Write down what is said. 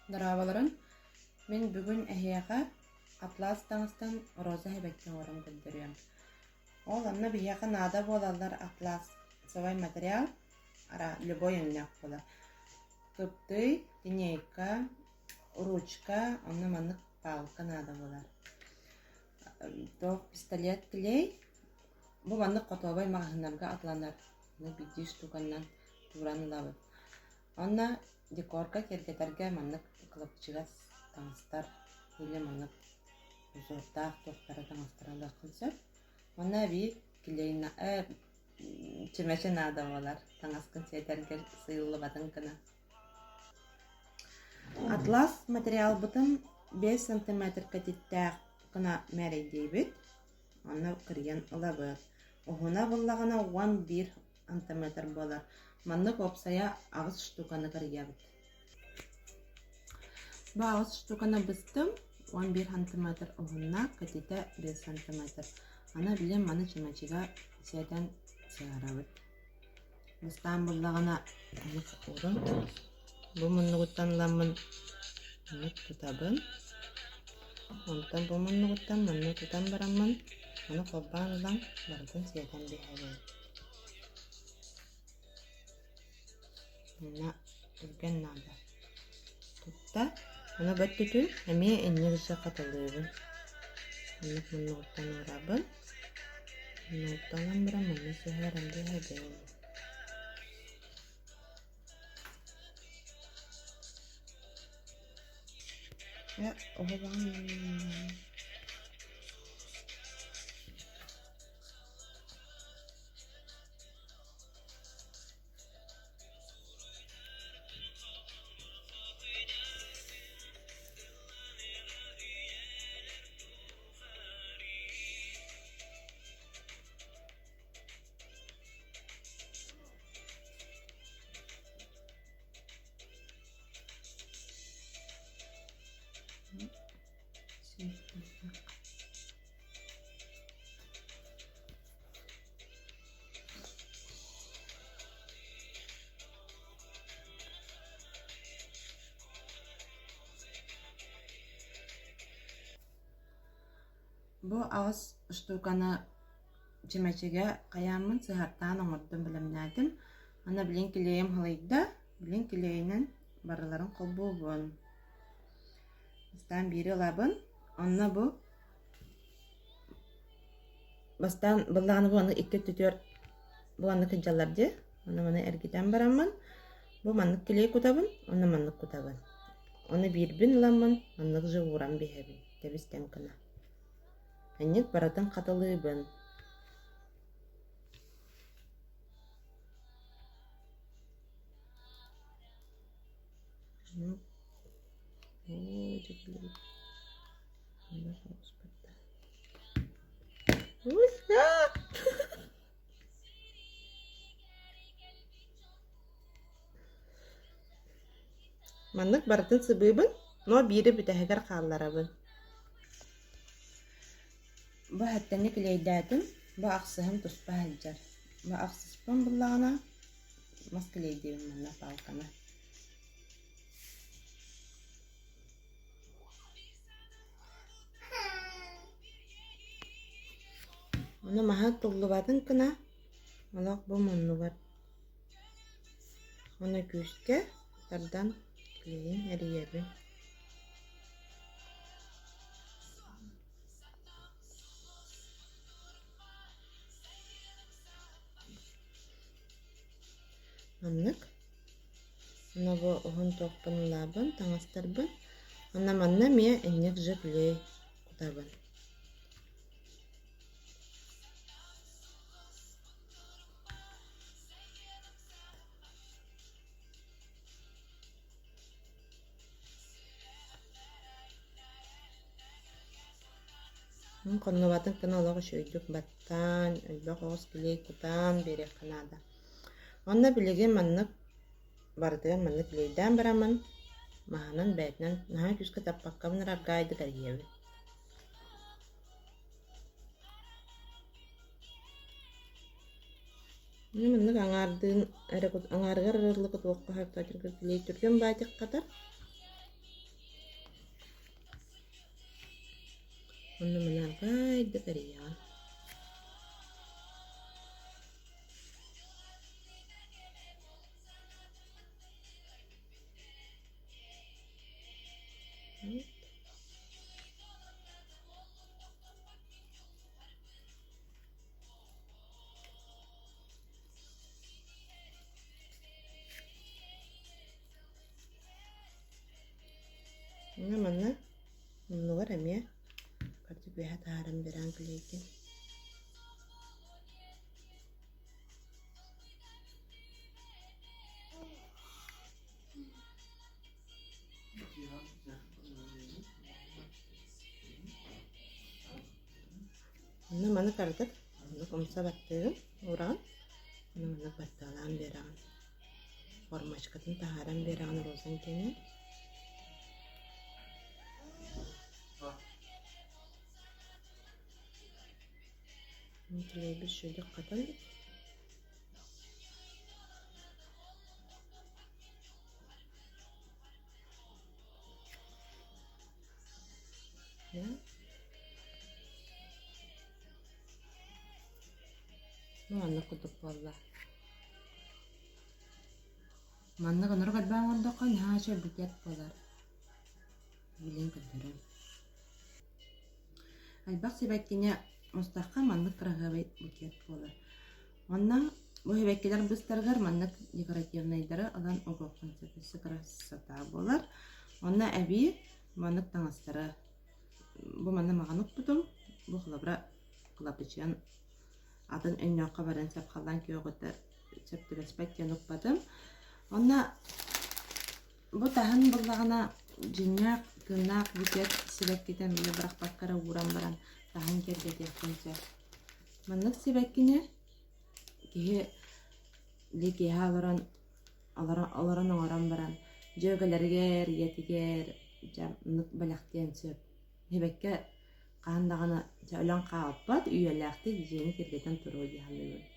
Дорооболорун! Мин бүгүн эһиэхэ атлас таҥастан роза эбэкки оҥорон көрдөрүөм. Ол онно биһиэхэ наада буолаллар атласовай материал, ара любой өҥнөөх буолар. Кыптый, линейка, ручка, онно маннык палка наада буолар. Туох пистолет клей. Бу маннык хотуобай маҕаһыыннарга атыланар. Биирдии штуканнан тууран ылабыт. Уонна декорга киэргэтэргэ маннык кылапчыгас таҥастар или маннык узордаах туохтара таҥастары ылыаххын сөп. Уонна эбии клейна э чүмэчи наада буолар таҥаскын сиэтэргэр сыыйыллыбатын гына. Атлас материалбытын 5 сантиметр кэтиттээх гына мээрэйдиибит. Онно кырыйан ылабыт. Уһуна буллаҕына 11 сантиметр буолар. Маннык уопсайа аҕыс штуканы кырыйабыт. Бу аҕыс штуканы быстым, 11 сантиметр уһунна, кэтитэ 5 сантиметр. Аны билим маны чүмэчигэ сиэтэн сыһарабыт. Бастаан буллаҕына оннук уурун. Бу муннугуттан ыламмын оннук тутабын. Онтон бу муннугуттан манна тутан бараммын, ону холбоон ылан барытын сиэтэн биһэбин. Манна түргэн наада. Тутта, ону бөттүтүн эмиэ инньэ гыса хатылыыбын. Оннук муннугуттан уурабын. Муннугуттан ылан баран манна сыһыаран биэрэбин. Э, оһолоон Бу аҕыс штуканы чүмэчигэ хайааммын сыһартаан оҥордум, бэлэмнээтим. Аны билин килиэйим халыйда, билин килиэйинэн барыларын холбуубун. Бастаан биири ылабын, онно бу бастаан быллааны бу аны икки өттүтүгэр бу маннык сылдьаллар дии. Ону маны эргитэн бараммын, бу маннык килиэй кутабын, онно маннык кутабын. Ону биирбин ыламмын, маннык же ууран биһэбин, тэбис-тэҥ гына. Инник барытын хатылыыбын. Маннык барытын сыбыыбын, но биири бүтэһигэр хаалларабын. Бу эһэттэни килиэйдээтим, бу ахсыһым туспа сылдьар. Бу ахсыспын буллаҕына мас килиэйдиибин манна палканы. Ону маһа туллубатын гына олох бу муннугар уонна күүскэ тардан клейин эрийэбин. Маннык. Онно бу уһун туохпун ылаабын, таҥастарбын. Онно манна эмиэ инник же клей кутабын. Хоннубатын гына олох үчүгэйдик баттаан, элбэх оҕус килиэй кутан биэриэххэ наада. Онно билигин маннык барытыгар маннык килиэйдээн бараммын, маһынан бэйэтинэн наһаа күүскэ таппаккабын эрэ аргаайдык эрийэбин. Маннык аҥаардыын эрэ аҥаарыгар эрэ ыллыкыт уохха түргэн килиэй түргэн баайтык хатар. Онно маны аргыайдык эрийэҕин. Онно манна муннугар эмиэ кырдьык үөһэ таһааран биэрэн клейкин. Онно маны кыратык оннук умса баттыыгын уураҕын, ону маннык баттаалаан биэрэҕин. Формочкатын таһааран биэрэҕин розан киэнэ. Клейбит шүдүк хатан Ну, маннык курдук буолла. Маннык онору элбээн оҥордоххо наһаа үчүгэй букет буолар. Билэн көрдөрөм. Элбэх сибэккини мустахха маннык кыраһыабай букет буолар. Онно бу сибэккилэр быстарыгар маннык декоративнайдары ылан угуоххун сөп. Өссө красота буолар. Онно эбии маннык таҥастары бу манна маҕан укпутум. Бу холобура кылапычыйан атын өҥнөөххө баран сөп халлаан күөҕүтэ сөп түбэспэт диэн укпатым. Онно бу таһын буллаҕына дьиҥнээх тыыннаах букет сибэккитин били бырахпакка эрэ ууран баран таһын киэргэтиэххин сөп. Маннык сибэккини киһи били киэһэ олорон олорон оҥорон баран дьүөгэлэригэр, ийэтигэр дьэ оннук бэлэхтиэн сөп. Сибэкки хаһан даҕаны дьэ өлөн хаалбат, үйэлээхтик дьиэни киэргэтэн туруо дии саныыбын.